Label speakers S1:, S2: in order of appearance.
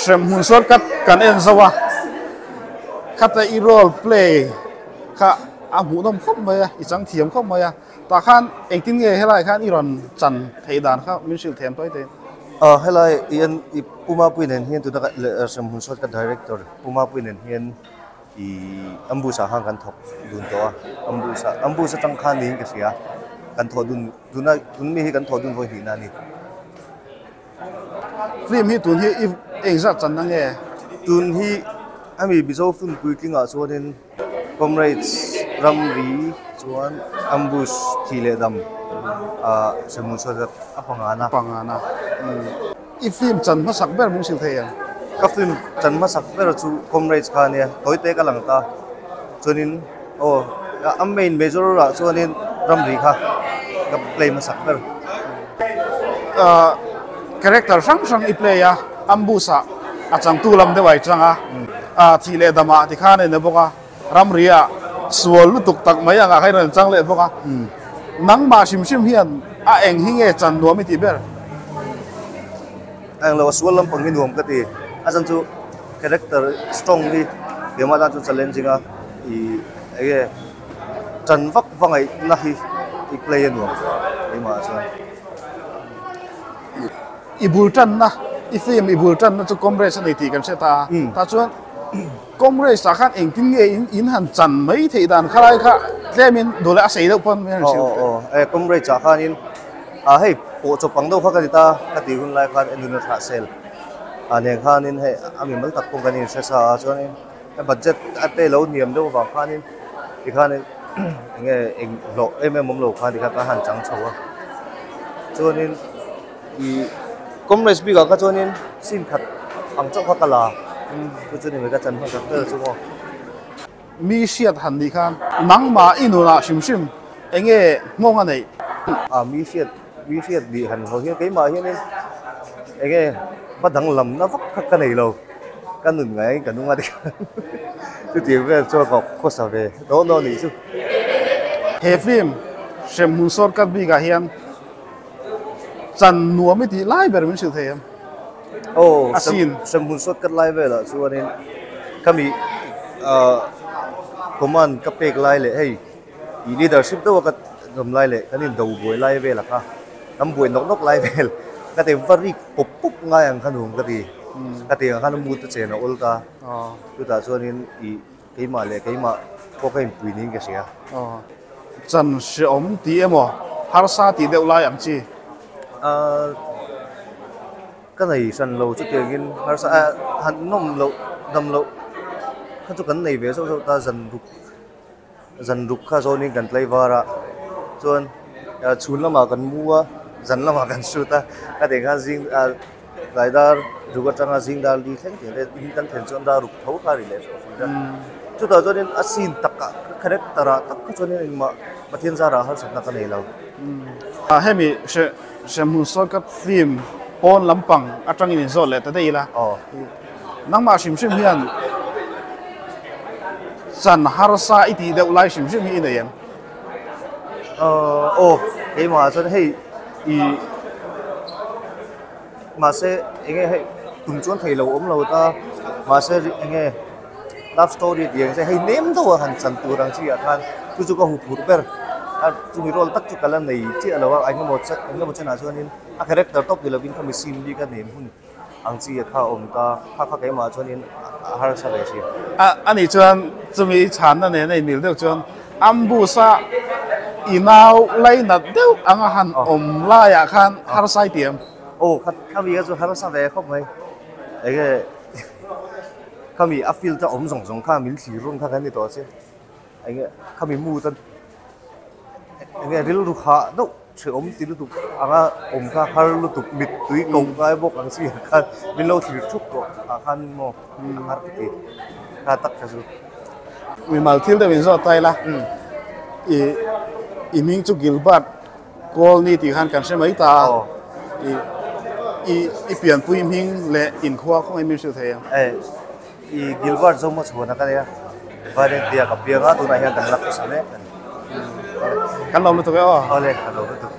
S1: Hremhmun shortcut kan en zo a, khata i role play kha a hmuhnawm khawp mai a, i chang thiam khawp mai a. Tah khan engtin nge helai khan i rawn chan theih dan kha min hrilh them tawi teh.
S2: Aw helai i en i Pu Mapui nen hian tuna Hremhmun shortcut director Pu Mapui nen hian i ambush ah khan kan thawk dun tawh a, ambush ah ambush atang khan niin ka hria kan thawh dun tuna tun mi hi kan thawh dun vawi hnihna a ni.
S1: Film hi tun hi i engzat channa nge?
S2: Tun hi hemi Mizo film puitlingah chuanin Comrades ramri chuan ambush thih leh dam ah Semun Sawzat a pangana.
S1: Pangana. I film chan hmasak ber min hrilh thei em?
S2: Ka film chan hmasak ber chu Comrades kha ania, tawite ka lang ta. Chuanin aw a main major ah chuanin ramri kha ka play hmasak ber.
S1: Ahh character hrang hrang i play a, ambush ah a changtu lam deuh a i chang a, ah thih leh dam ah tikhan a in bawk a, ramri ah sual lutuk tak mai angah kha i rawn chang leh bawk a. Nangmah hrim hrim hian a eng hi nge chan nuam i tih ber?
S2: A englo a sual lampang hi nuam ka ti. A chan chu character strong hi keimah tan chuan challenging a ih enge chan vak va ngaihna hi i play a nuam keimah ah chuan.
S1: I bul tanna i film i bul tanna chu Comrades a ni tih kan hre ta a, tah chuan Comrades ah khan engtin nge in in han chan mai theih dan kha lai kha tlemin duh leh a sei deuh pawn min han hrilh
S2: teh. Aw aw aw Comrades ah khanin ah hei pawh chawp ang deuh kha ka ti ta ka tih hun lai khan enun a thlah sel ah nen khanin hei a mimal tak pawh kan inhre sa a chuanin a budget a pe lo hniam deuh avang khanin tikhanin enge eng hlawh em em awm lo khan tikhan kan han chang chho a chuanin Ih Comrades bik ah kha chuanin scene khat ang chauh kha ka la chu chu ni mai ka chan hmasa ber chu maw.
S1: Mi hriat han nih khan nangmah i nunah hrim hrim enge nghawng a neih?
S2: A mi hriat mi hriat nih han ho hian keimah hianin enge va danglamna vak kha ka nei lo ka nun ngaiin ka nung a tikhan chutiang vel chuan ka khawsa ve dawn dawn a nih chu.
S1: He film Hremhmun Shortcut bikah hian Chan nuam i tih lai ber min hrilh thei em?
S2: Aw,
S1: A scene.
S2: Hremhmun shot cut lai velah chuanin khami ah command ka pek lai leh hei ih leadership deuha ka awm lai leh kan indo buai lai velah kha kan buai nawk nawk lai vel ka ti va rik pawp pawp ngai ang kha nuam ka ti. Ka ti ang khan a mood a chen a awl ta. Chutah chuanin ih Keimah leh keimah pawh ka inpui niin ka hria.
S1: Aw, chan hreawm tih emaw harsa tih deuh lai ang chi?
S2: Aaa, ka nei hran lo chutiangin harsa a han nawm loh dam loh kha chu kan nei ve zauh zauh ta zan ruk zan ruk kha zawnin kan tlaivar a chuan chhun lamah kan mu a zan lamah kan shoot a ka tih khan zing ah Tlai dar ruk atanga zing dar li thleng tih leh in kan thlen chuan dar ruk tho kha a ri leh tawh thin a. Chutah chuanin a scene takah character ah tak kha chuanin engmah Pathian zarah harsatna ka nei lo.
S1: Hemi Hremhmun Sawrkar film pawn lampang atangin inzawt leh ta daih ila. Nangmah hrim hrim hian chan harsa i tih deuh lai hrim hrim hi i nei em?
S2: Aw keimah chuan hei i mahse eng nge hei tum chuan thei lo awm lo ta mahse eng nge love story tih ang che hei nem deuh a han chan tur ang chi ah khan chu chu ka hu phur ber a chumi role tak chu ka la nei chiah lo a eng emaw eng emaw chenah chuanin a character tawp ni lovin khami scene bik a nem hun ang chi kha a awm ta kha kha keimah chuanin a harsa ve thin.
S1: A anih chuan chumi chhanna nen a inmil deuh chuan ambush-a i nau lainat deuh anga han awm laiah khan harsa i ti em?
S2: Aw kha khami kha chu harsa ve khawp mai enge khami a field a awm zawng zawng kha min thlir run kha kan ni tawh che enge khami mood a enge rilru hah deuh Hrehawm ti lutuk anga awm kha har lutuk mittui ko ngai bawk ang chi ah khan min lo thlir thup tawh ah khan maw a har ka ti kha tak kha chu.
S1: Mimal thil deuh in zawt ta ila i i hming chu Gilbert Kawlni tih khan kan hre mai ta a i i i pianpui hming leh inkhua khawngaih min hrilh thei ang.
S2: I Gilbert Zomo chhuana ka nia Vairengte ah ka piang a tunah hian kan la khawsa mek a ni.
S1: Kan lo lutuk e aw.
S2: Awle kan lo lutuk.